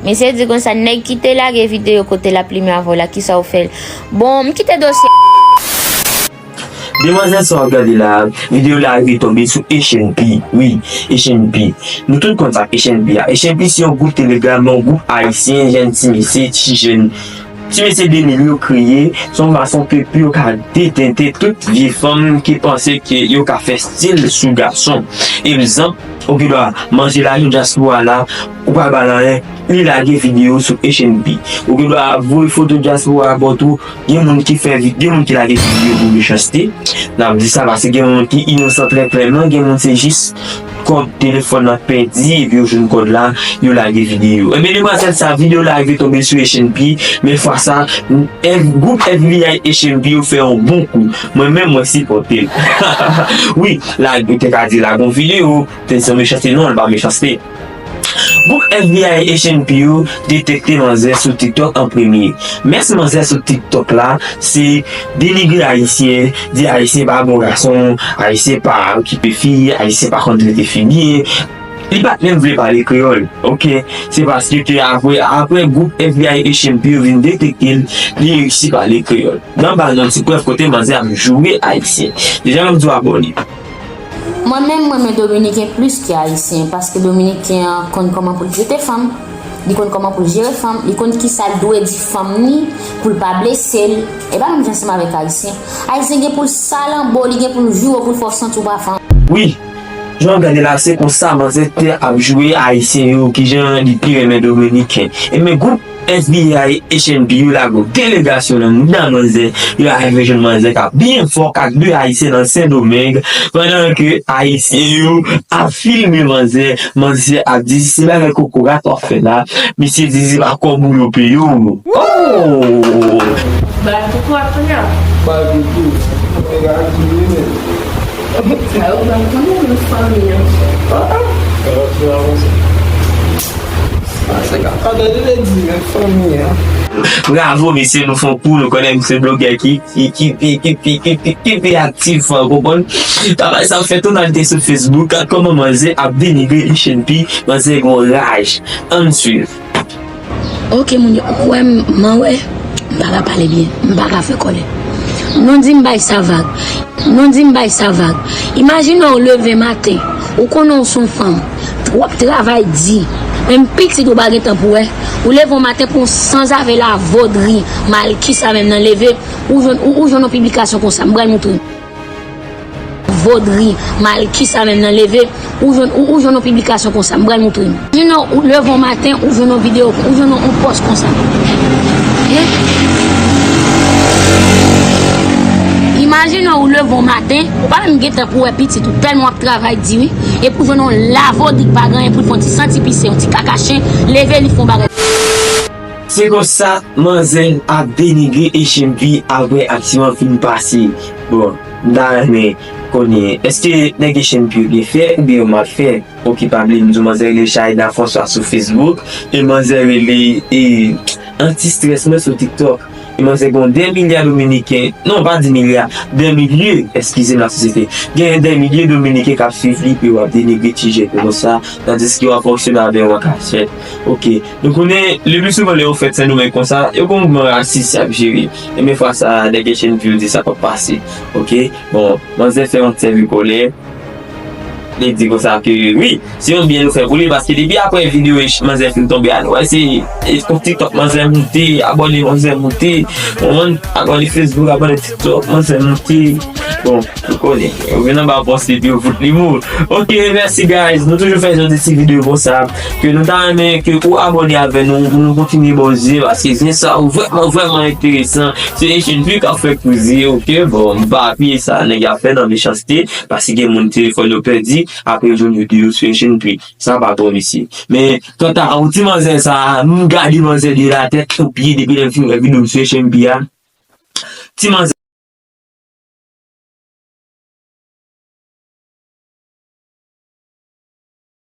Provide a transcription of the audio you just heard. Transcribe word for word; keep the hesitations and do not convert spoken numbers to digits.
Misye di konsa, nèg ki te lage videyo kote l ap plimen avè w la, kisa w fè l? Bon, m kite dosye. Demwazèl sa w ap gade la, videyo la rive tonbe sou H N P. Wi, H N P. Nou tout konn sa H N P a. H N P se yon gwoup Telegram, yon gwoup ayisyen, jèn ti mesye, ti jèn. Ti mesye de mil yo kreye, se yon fason ke pou yo ka detente tout vye fanm ki panse ke yo ka fè stil sou gason. Egzanp, ou gen dwa manje lajan dyaspora la, ou pa ba l anyen, li lage videyo sou H N P. Ou gen dwa voye foto dyaspora a ba w tou, gen moun ki fè vi-, gen moun ki lage videyo pou mechanste. N ap di sa paske gen moun ki inosan trè klèman, gen moun se jis kòd telefòn nan pèdi, epi yo jwenn kòd la, yo lage videyo. Ebyen, demwazèl sa, videyo la rive tonbe sou H N P, men fwa sa, F-, gwoup F B I H N P yo fè yon bon kou. Mwen menm, mwen sipòte l. Wi, la, ou te ka di lage yon videyo, te se mechanste, non, l pa mechanste. Gwoup F B I H N P yo detekte manzè sou TikTok an premye. Mès manzè sou TikTok la, se denigre Ayisyen, di Ayisyen pa bon gason, Ayisyen pa okipe fi, Ayisyen pa konn trete fi byen. Li pa t menm vle pale kreyòl, oke? Se paske ke apre, apre gwoup F B I H N P yo vin detekte l, li reyisi pale kreyòl. Nan ba nou ti prèv kote manzè ap joure Ayisyen. Deja, m ap di w abòne. Mwen menm, mwen renmen Dominiken plis ke Ayisyen, paske Dominiken an konn kòman pou l trete fanm, li konn kòman pou l jere fanm, li konn kisa l dwe di fanm ni pou l pa blese l. E pa menm jan ansanm avèk Ayisyen. Ayisyen gen pou l salanbo, li gen pou l joure w, pou l fè w santi w pa fanm. Wi, jan w gade la, se konsa manzè te ap joure Ayisyen yo, kijan li pi renmen Dominiken. E men gwoup F B I H N P yo lage yon delegasyon nan mouda manzè, yo al jwenn manzè k ap byen fòk ak de Ayisyen nan Sendomeng, pandan ke Ayisyen yo ap filme manzè, manzè ap di, "Se bagay kokorat w ap fè la." Misye di, "Se pa kòb ou yo peye w." Oh! Ba l kokorat kounye a. Ba l kokorat. Nèg a di li menm. Sa yo ba l konnen nan fanmi an. Ah, ah. Sa yo di avanse. Bravo, mesye, nou fè yon kou, nou konnen se blogè ki, ki, ki pi aktif, ou konprann? Travay sa fè tonalite sou Facebook, gad kòman manzè ap denigre H N P, manzè gon raj. Ann swiv. Oke, moun yo, ou wè m, m wè, m pa ka pale byen, m pa ka fè kòlè. Nou di m bay sa vag. Nou di m bay sa vag. Imajine w leve maten, ou konnen w se yon fanm, w ap travay di, menm pitit ou pa gen tan pou wè. Ou leve yon maten pou yon sanzave lavodri, mal ki sa menm nan leve, ou jwenn, ou, ou jwenn yon piblikasyon konsa, m pral montre w. Vodri, mal ki sa menm nan leve, ou jwenn, ou, ou jwenn yon piblikasyon konsa, m pral montre w. Imajine w leve yon maten, ou jwenn yon videyo, ou jwenn yon, yon pòs konsa. Hein? Imajine w leve yon maten, ou pa menm gen tan pou wè pitit ou, tèlman w ap travay di wi, epi w jwenn yon lavodri k pa gen anyen pou l fè yon ti santi pise, yon ti kaka chen, leve li fè yon bagay. Se konsa, manzè ap denigre H N P apre aksidan an fin pase. Bon, m ta renmen konnen, èske nèg H N P yo byen fè oubyen yo mal fè? Oke, pa bliye m di w manzè rele Shaïda François sou Facebook, e manzè rele, e, Anti Strès mwen sou TikTok. E manzè gon dè milya Dominiken, non, pa di milya, dè milye, eskize m, lasosyete. Gen dè milye Dominiken k ap swiv li, epi w ap denigre ti jèn yo konsa, tandiske w ap fonksyone avè yo an kachèt. Oke. Nou konnen, le pli souvan lè yo fèt Sendomeng konsa, yo gon mouvman rasis y ap jere. E men fwa sa, nèg H N P yo di sa p ap pase. Oke? Bon, manzè fè yon entèvyou kòlè. Li di konsa ke, wi, se yon byen nou fè pou li, paske depi apre videyo manzè fin tonbe a, nou wè se, e, kont TikTok manzè moute, abòne manzè moute, ou konprann, abòne Facebook, abòne TikTok, manzè moute. Bon, ou konnen, ou vin anba pòs li, epi yo fout li mou. Oke, mèsi, guys. Nou toujou fè jan de ti videyo konsa. Ke nou ta renmen ke ou abòne avè nou, pou nou kontinye ba w zye, paske zye sa yo vrèman, vrèman enteresan. Se H N P k ap fè koze, oke? Bon, m pa apiye sa nèg ap fè nan mechanste, paske gen moun telefòn yo pèdi, apre yo jwenn videyo sou H N P. Sa pa twò, mesye. Men, kanta ou ti manzè sa, m gade manzè de latèt o pye depi lè m fin wè videyo sou H N P a. Ti manzè